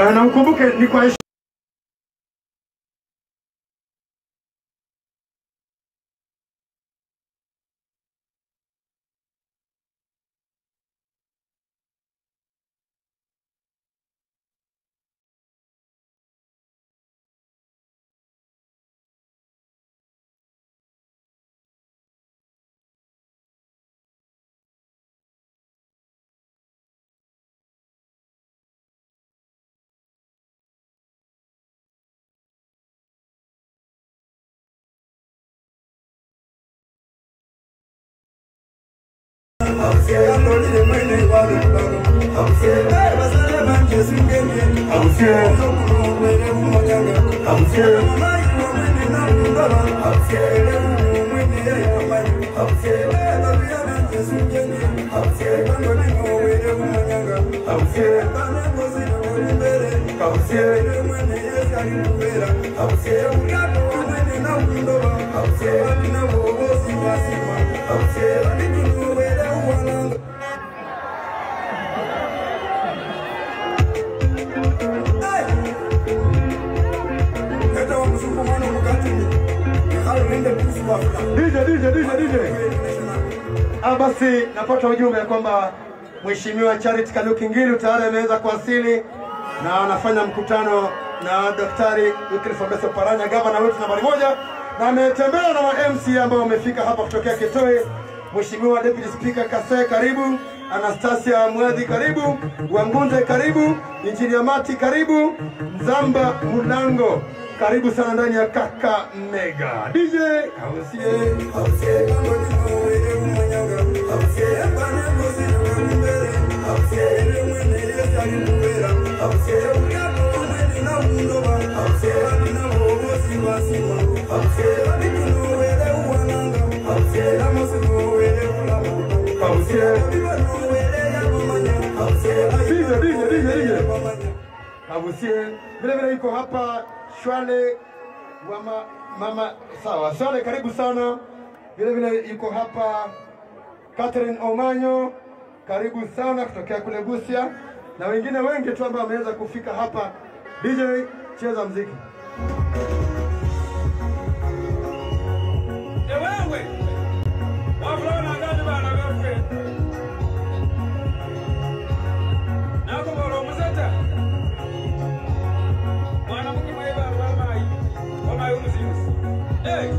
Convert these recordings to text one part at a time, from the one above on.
Na ukumbuke ni kwa DJ. Basi napata ujumbe ya kwamba Mheshimiwa Charity Kaluki Ngilu tayari ameweza kuwasili na anafanya mkutano na Daktari Wycliffe Ombesa Oparanya, gavana wetu nambari 1, na ametembea na MC ambao wamefika hapa kutokea Kitui. Mheshimiwa Deputy Speaker Kase karibu, Anastasia Mwadhi karibu, Wangunze karibu, Injinia Mati karibu, Nzamba Mulango karibu sana ndani ya Kakamega. DJ Kausie. DJ. Kausie. Vile vile yuko hapa Shwale wa mama sawa. Shwale karibu sana. Vile vile yuko hapa Catherine Omanyo, karibu sana kutokea kule Busia, na wengine wengi tu ambao wameweza kufika hapa. DJ cheza muziki. Ewewe wavulana ngani bana bafwe nakubola omusata mwana mukimwe bamayi wamayi omuzimusi. Hey!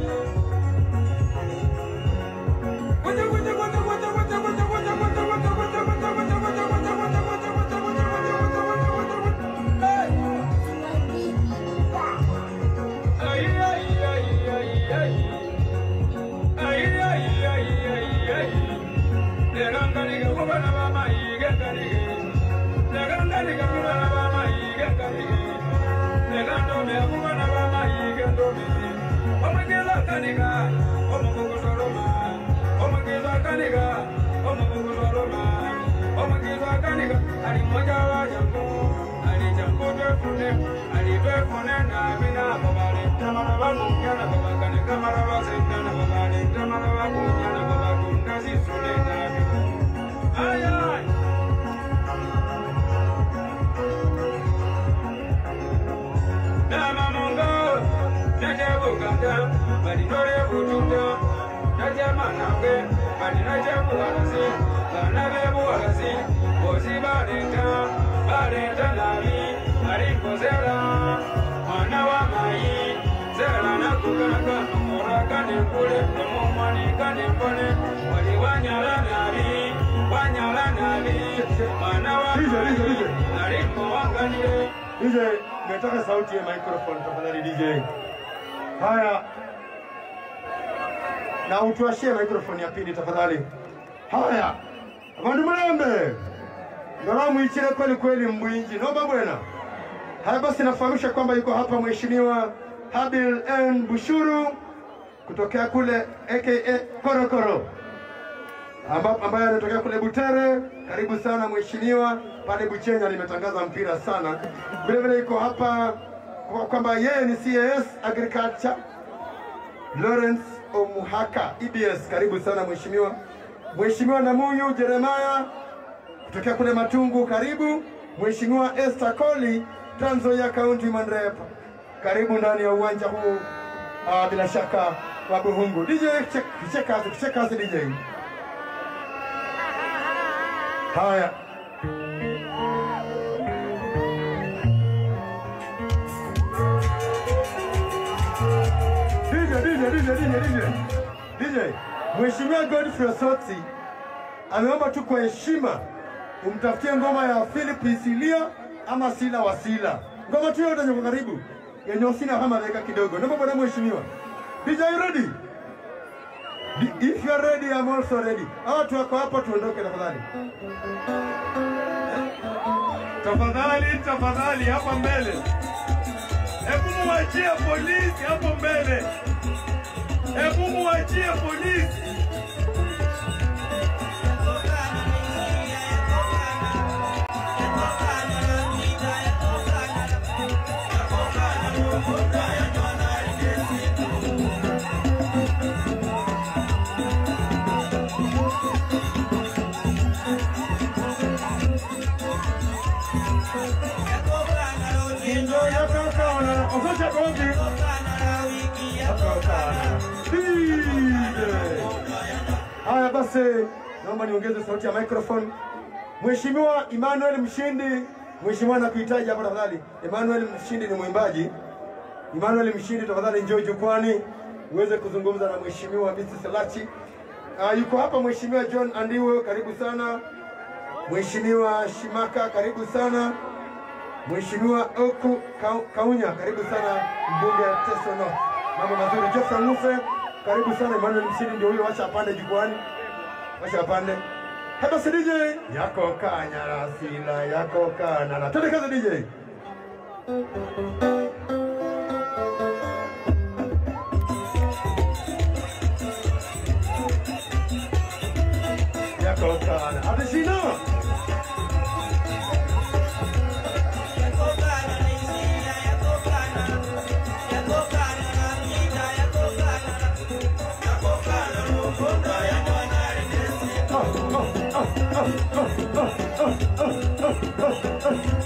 DJ, nataka sauti ya microphone tafadhali DJ. Haya. Na utuashie microphone ya pili tafadhali. Haya. Abandu mulembe. Ngaramu ichire kweli kweli mbwinji. Nomba bwana. Haya basi nafahamisha kwamba yuko hapa Mheshimiwa Habil N Bushuru kutokea kule aka Korokoro, ambaye anatokea kule Butere. Karibu sana mheshimiwa, pale Buchenya nimetangaza mpira sana. Vile vile yuko hapa kwamba yeye ni CAS Agriculture Lawrence Omuhaka EBS. Karibu sana mheshimiwa. Mheshimiwa Namuyu Jeremiah kutokea kule Matungu, karibu. Mheshimiwa Esther Koli Trans Nzoia County Women Rep. Karibu ndani ya uwanja huu bila shaka wa Bukhungu. DJ check kazi, check kazi DJ. Haya. DJ. Mheshimiwa Godfrey Osotsi ameomba tu kwa heshima umtafutie ngoma ya Philip Isilia ama Sila Wasila. Ngoma tu yote nyoko karibu. Yenye usina kama weka kidogo. Naomba bwana mheshimiwa. DJ ready? If you are ready, I'm also ready. Hawa tu wako hapa tuondoke tafadhali. Tafadhali, tafadhali hapa mbele. Hebu muachie polisi hapo mbele. Hebu muachie polisi. Haya basi, naomba niongeze sauti ya microphone. Mheshimiwa Emmanuel Mshindi, mheshimiwa nakuhitaji hapa tafadhali. Emmanuel Mshindi ni mwimbaji. Emmanuel Mshindi tafadhali njoo jukwani uweze kuzungumza na mheshimiwa Mrs. Lachi. Yuko hapa mheshimiwa John Andiwe, karibu sana. Mheshimiwa Shimaka, karibu sana. Mheshimiwa Oku Kaunya, karibu sana mbunge Teso North. Mambo mazuri. Joseph Ngufe, karibu sana. Emmanuel Mshindi ndio huyo, wacha apande jukwani. Wacha apande. Hapa si DJ yako kanyara sila yako kanara. Twende kazi DJ. Yako kana. Atishina.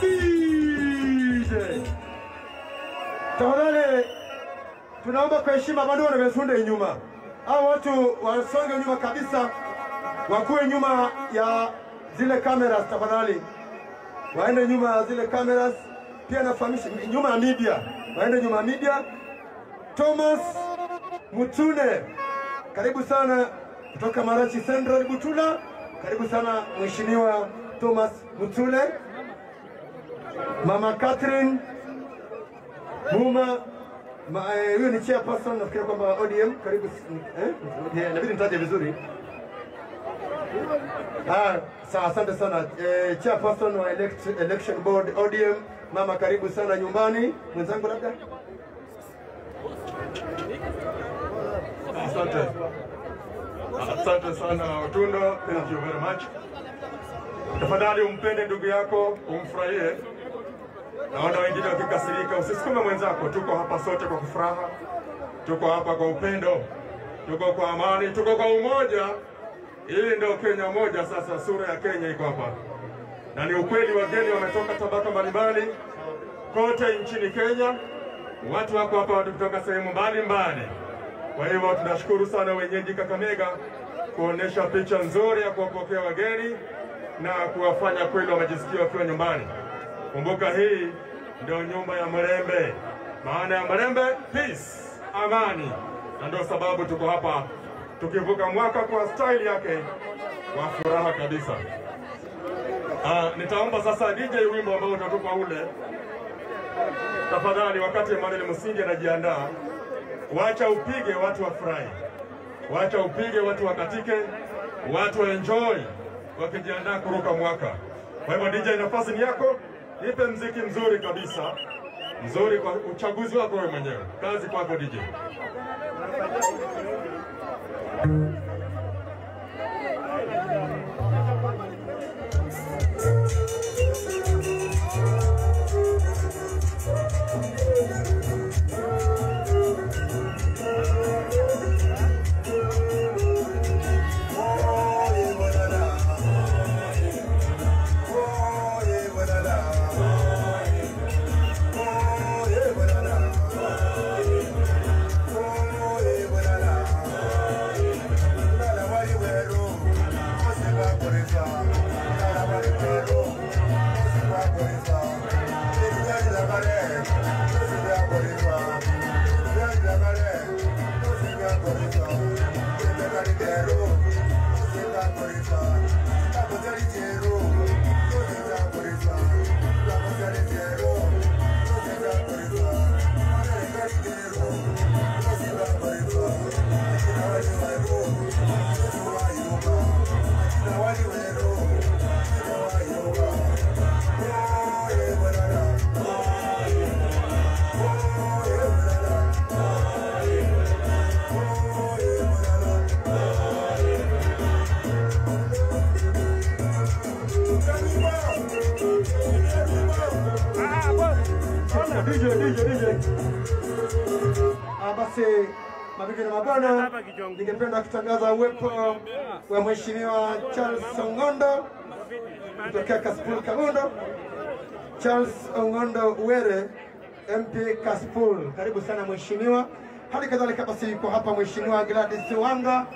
DJ. Tafadhali tunaomba kwa heshima bado wamesunde nyuma. Hao watu wasonge nyuma kabisa, wakuwe nyuma ya zile cameras tafadhali. Waende nyuma ya zile cameras, pia nafahamisha nyuma ya media. Waende nyuma ya media. Thomas Mutune, karibu sana kutoka Marachi Central Butula. Karibu sana Mheshimiwa Thomas Mutule. Mama Catherine Muma, huyu ni chairperson nafikiri kwamba ODM, karibu inabidi nitaje vizuri. Sawa, asante sana. Chairperson wa election board ODM, mama karibu sana nyumbani. Mwenzangu labda. Asante. Asante sana Otundo, thank you very much. Tafadhali umpende ndugu yako, umfurahie. Naona wengine wakikasirika, usisukume mwenzako. Tuko hapa sote kwa furaha, tuko hapa kwa upendo, tuko kwa amani, tuko kwa umoja. Hii ndio Kenya moja sasa, sura ya Kenya iko hapa. Na ni ukweli wageni wametoka tabaka mbalimbali kote nchini Kenya. Watu wako hapa, watu kutoka sehemu mbalimbali. Kwa hivyo tunashukuru sana wenyeji Kakamega kuonesha picha nzuri ya kuwapokea wageni na kuwafanya kweli wamejisikia wakiwa nyumbani. Kumbuka hii ndio nyumba ya Mrembe. Maana ya Mrembe, peace, amani. Na ndio sababu tuko hapa tukivuka mwaka kwa style yake kwa furaha kabisa. Nitaomba sasa DJ wimbo ambao utatupa ule. Tafadhali wakati Emmanuel Mshindi anajiandaa, wacha upige watu wafurahi. Wacha upige watu wakatike, watu enjoy wakijiandaa kuruka mwaka. Kwa hivyo DJ, nafasi ni yako. Nipe mziki mzuri kabisa. Mzuri kwa uchaguzi wako wewe mwenyewe. Kazi kwako DJ. Basi mabibi na mabwana, ningependa kutangaza uwepo wa Mheshimiwa Charles Ongondo kutokea Kasipul Kabondo. Charles Ongondo Were, MP Kasipul, karibu sana mheshimiwa. Hali kadhalika basi yuko hapa Mheshimiwa Gladys Wanga,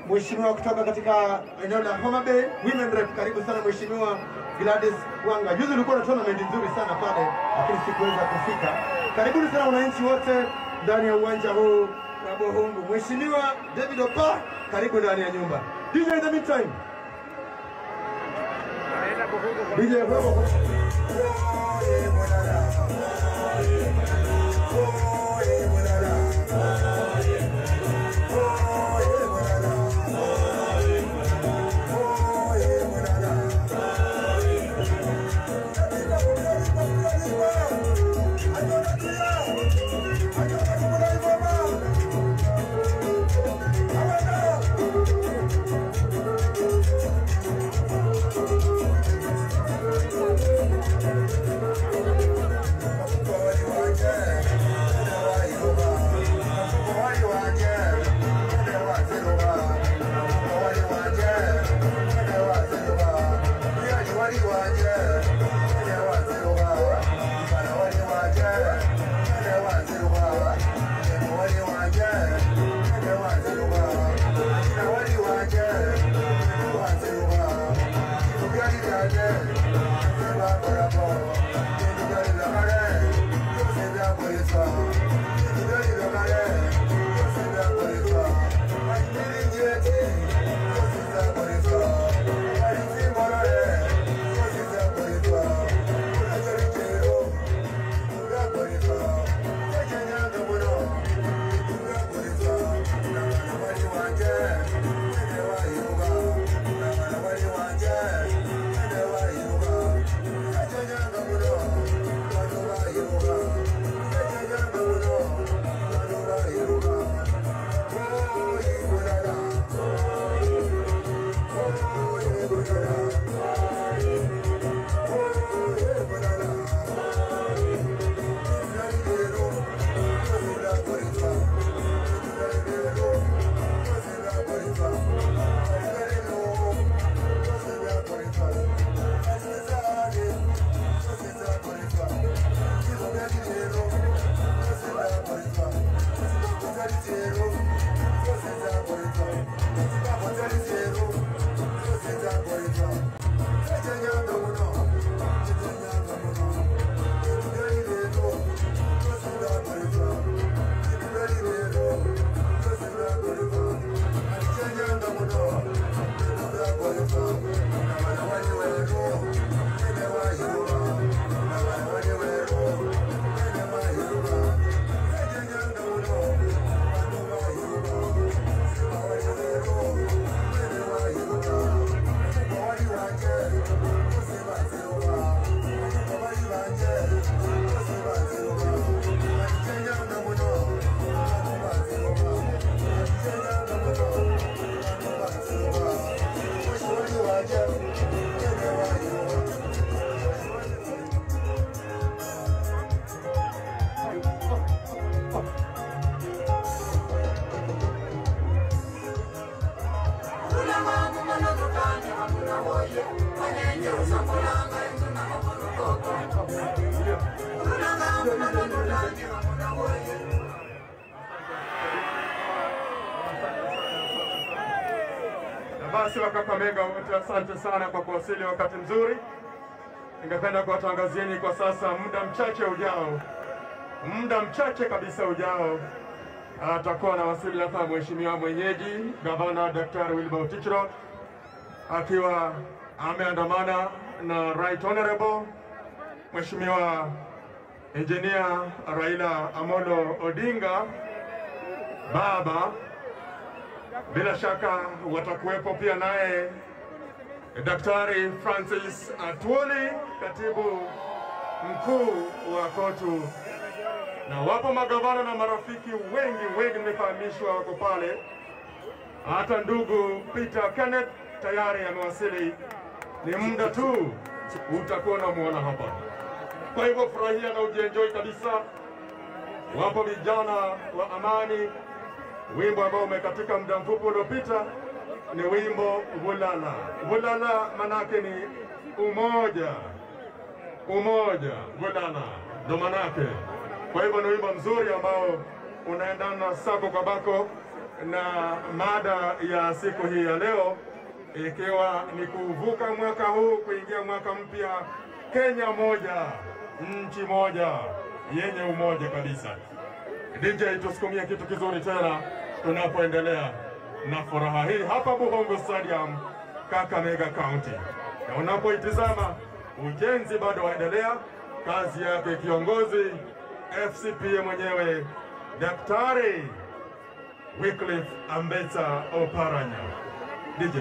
mheshimiwa kutoka katika eneo la Homa Bay Women Rep, karibu sana Mheshimiwa Gladys Wanga. Juzi ulikuwa na tournament nzuri sana pale, lakini sikuweza kufika. Karibuni sana wananchi wote ndani ya uwanja huu wa Bohungu. Mheshimiwa David Opa, karibu ndani ya nyumba. DJ in the meantime. DJ Bobo. Basi Wakakamega wote, asante sana kwa kuwasili wakati mzuri. Ningependa kuwatangazieni kwa sasa, muda mchache ujao, muda mchache kabisa ujao, atakuwa na wasili hapa mheshimiwa mwenyeji Gavana Daktari Wilbur Otichilo akiwa ameandamana na Right Honorable Mheshimiwa Engineer Raila Amolo Odinga baba. Bila shaka watakuwepo pia naye Daktari Francis Atwoli, katibu mkuu wa KOTU, na wapo magavana na marafiki wengi wengi nimefahamishwa wako pale. Hata ndugu Peter Kenneth tayari amewasili, ni muda tu utakuwa unamuona hapa. Kwa hivyo furahia na ujienjoy kabisa. Wapo vijana wa amani. Wimbo ambao umekatika muda mfupi uliopita ni wimbo Vulala. Vulala manake ni umoja. Umoja, Vulala ndo manake. Kwa hivyo ni wimbo mzuri ambao unaendana sako kwa bako na mada ya siku hii ya leo, ikiwa ni kuvuka mwaka huu kuingia mwaka mpya, Kenya moja, nchi moja yenye umoja kabisa. DJ, tusukumie kitu kizuri tena tunapoendelea na furaha hii hapa Bukhungu Stadium, Kakamega County. Na unapoitizama ujenzi bado waendelea, kazi yake kiongozi FCPA mwenyewe Daktari Wycliffe Ambetsa Oparanya. DJ.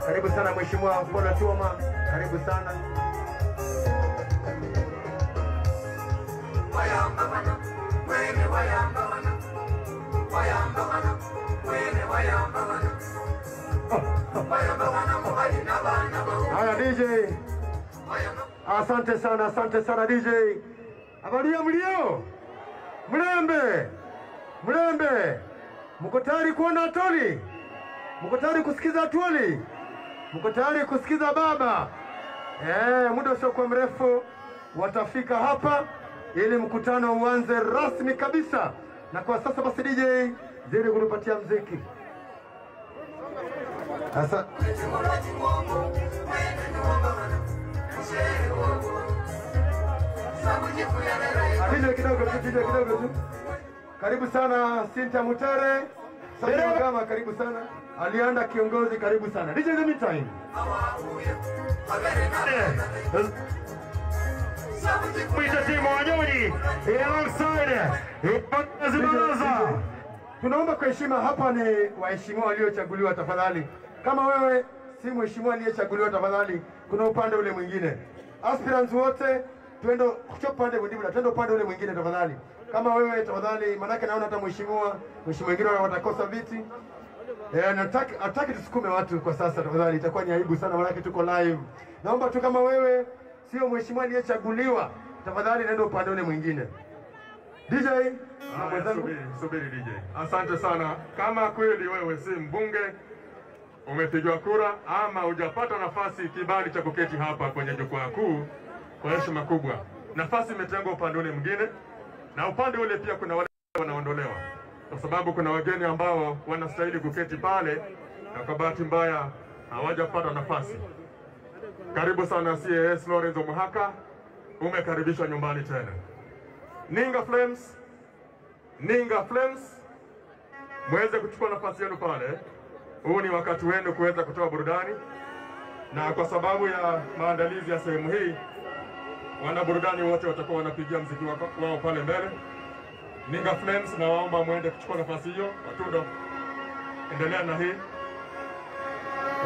Karibu sana Mheshimiwa Paul Otuoma, karibu sana. Haya DJ. Asante sana, asante sana DJ. Habari ya mlio? Mlembe. Mlembe. Mko tayari kuona Atoli? Mko tayari kusikiza Atoli? Mko tayari kusikiza baba? Muda usio kwa mrefu watafika hapa ili mkutano uanze rasmi kabisa. Na kwa sasa basi DJ zidi kutupatia mziki. Sasa DJ kidogo tu, DJ kidogo tu. Karibu sana Cynthia Mutere. Kama karibu sana. Alianda kiongozi, karibu sana. DJ in the meantime. Mwita timu Wanyonyi alongside Baraza. Tunaomba kwa heshima hapa ni waheshimiwa waliochaguliwa tafadhali. Kama wewe si mheshimiwa aliyechaguliwa tafadhali, kuna upande ule mwingine. Aspirants wote twende upande mwingine, twende upande ule mwingine tafadhali. Kama wewe tafadhali, manake naona hata mheshimiwa wengine watakosa viti. Nataki tusukume watu kwa sasa tafadhali, itakuwa ni aibu sana manake tuko live. Naomba tu kama wewe sio mheshimiwa aliyechaguliwa tafadhali nenda upande ule mwingine. DJ na mwenzangu, subiri DJ. Asante sana. Kama kweli wewe si mbunge, umepigwa kura ama hujapata nafasi kibali cha kuketi hapa kwenye jukwaa kuu, kwa heshima kubwa, nafasi imetengwa upande ule mwingine, na upande ule pia kuna wale wanaondolewa kwa sababu kuna wageni ambao wanastahili kuketi pale na kwa bahati mbaya hawajapata nafasi. Karibu sana CAS Lawrence Omuhaka, umekaribishwa nyumbani tena. Ninga Flames, Ninga Flames, muweze kuchukua nafasi yenu pale. Huu ni wakati wenu kuweza kutoa burudani, na kwa sababu ya maandalizi ya sehemu hii, wana burudani wote watakuwa wanapigia mziki wao pale mbele. Ninga Flames, na waomba muende kuchukua nafasi hiyo. Watundo, endelea na hii.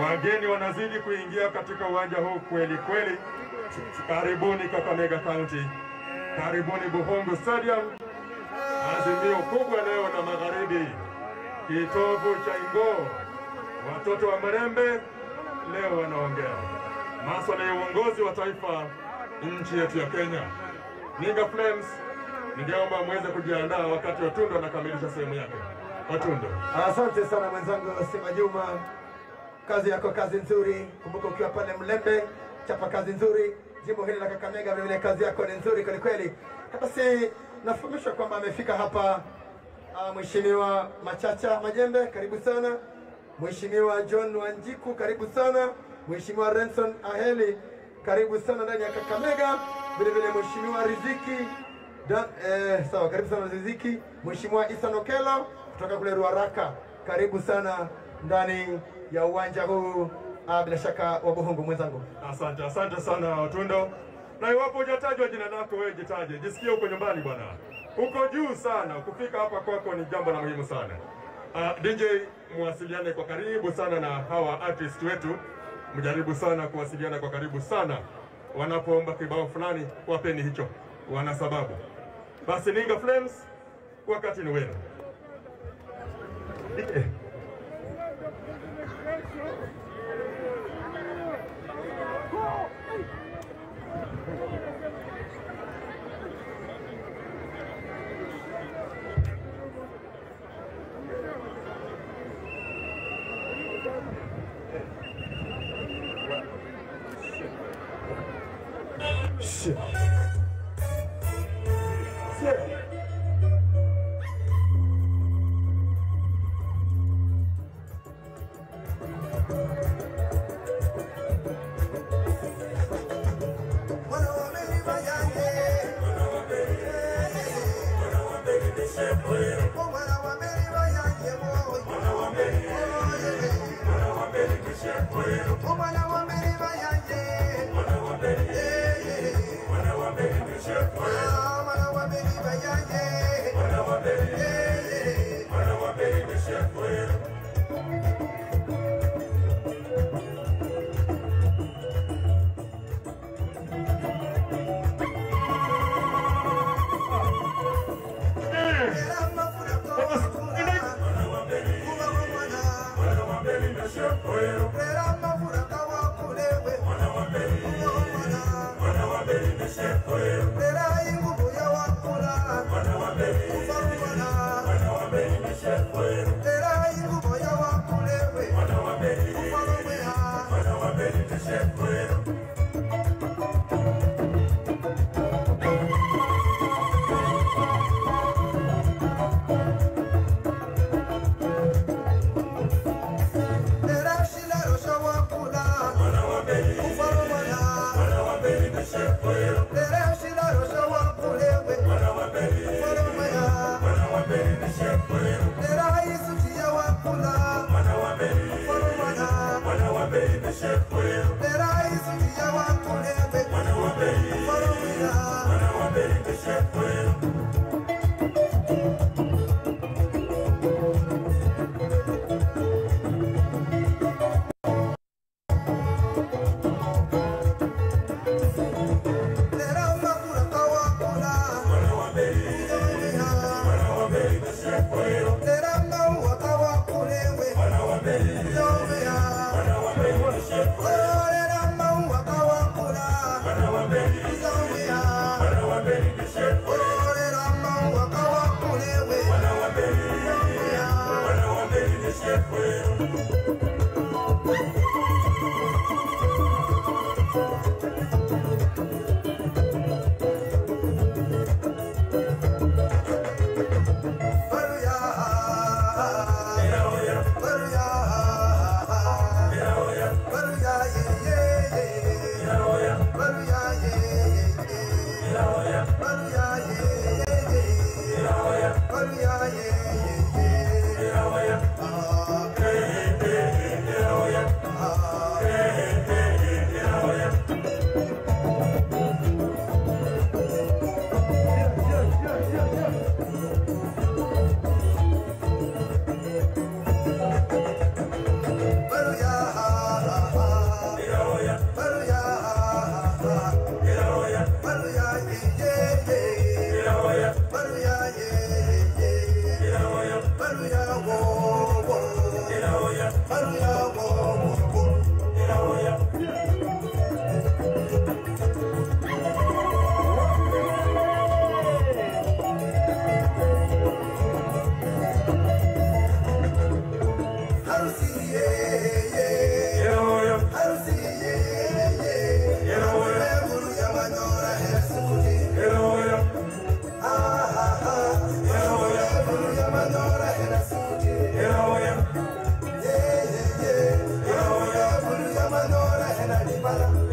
Wageni wanazidi kuingia katika uwanja huu kweli kweli. Karibuni Kakamega County, karibuni Bukhungu Stadium. Azimio kubwa leo na magharibi, kitovu cha Ingoo. Watoto wa Mrembe leo wanaongea masuala ya uongozi wa taifa nchi yetu ya Kenya. Ninga Flames, ningeomba muweze kujiandaa wakati Otundo anakamilisha sehemu yake. Otundo. Asante sana mwenzangu Sima Juma. Kazi yako kazi nzuri. Kumbuka ukiwa pale Mlembe, chapa kazi nzuri. Jimbo hili la Kakamega vile kazi yako ni nzuri kweli kweli. Basi nafahamishwa kwamba amefika hapa Mheshimiwa Machacha Majembe, karibu sana. Mheshimiwa John Wanjiku, karibu sana. Mheshimiwa Renson Aheli, karibu sana ndani ya Kakamega. Vile vile Mheshimiwa Riziki sawa, karibu sana Riziki. Mheshimiwa Isa Nokelo kutoka kule Ruaraka, karibu sana ndani ya uwanja huu bila shaka wa Buhungu mwenzangu. Asante, asante sana Otundo. Na iwapo hujatajwa jina lako wewe jitaje. Jisikie uko nyumbani bwana. Uko juu sana, kufika hapa kwako ni jambo la muhimu sana. DJ, muwasiliane kwa karibu sana na hawa artist wetu. Mjaribu sana kuwasiliana kwa karibu sana. Wanapoomba kibao fulani, wapeni hicho. Wana sababu. Basi Ninga Flames, wakati ni wenu. Shit. Bala.